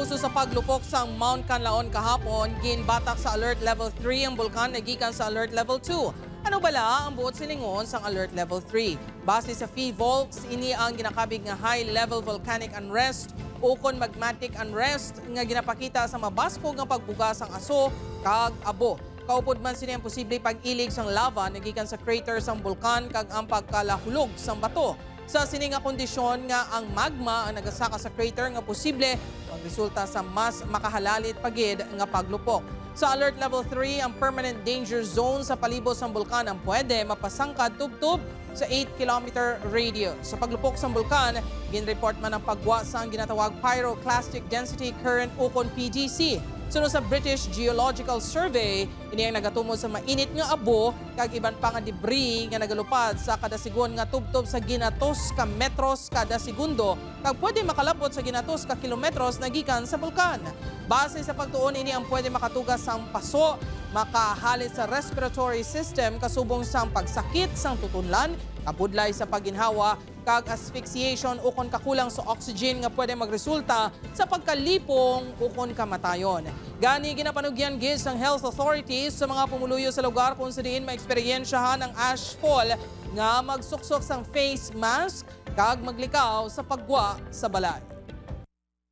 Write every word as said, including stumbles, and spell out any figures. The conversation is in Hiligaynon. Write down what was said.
Uso sa paglupok sang Mount Kanlaon kahapon, ginbatak sa Alert Level three ang bulkan nagikan sa Alert Level two. Ano bala ang buot silingon sang Alert Level three? Base sa PHIVOLCS, ini ang ginakabig nga high-level volcanic unrest ukon magmatic unrest nga ginapakita sa mabaskog nga pagbuga sang aso kag abo. Kaupod man sini ang posible pag-ilig sang lava nagikan sa crater sang bulkan kag ang pagkalahulog sang bato. Sa sini nga kondisyon nga ang magma ang nagasaka sa crater nga posible magresulta sa mas makahalalit pa gid nga paglupok. Sa Alert Level three, ang permanent danger zone sa palibot sang bulkan ang pwede mapasangkad tubtob sa eight kilometer radius. Sa paglupok sang bulkan, ginreport man ang pagwa sang ginatawag pyroclastic density current ukon P D C. Suno sa British Geological Survey, ini ang nagatumod sa mainit nga abo kag iban pa nga debris nga nagalupad sa kada sigon nga tubtob sa ginatos ka metros kada segundo kag pwede makalapot sa ginatos ka kilometros nagikan sa bulkan. Base sa pagtuon, ini ang pwede makatuga sang paso, makahalit sa respiratory system kasubong sang pagsakit sang tutunlan, kabudlay sa pagginhawa, kag asphyxiation ukon kakulang sa oxygen nga pwede magresulta sa pagkalipong ukon kamatayon. Gani, ginapanugyan gid sang health authorities sa mga pumuluyo sa lugar kung sa diin maeksperiensyahan ang ash fall nga magsuksok sang face mask kag maglikaw sa paggwa sa balay.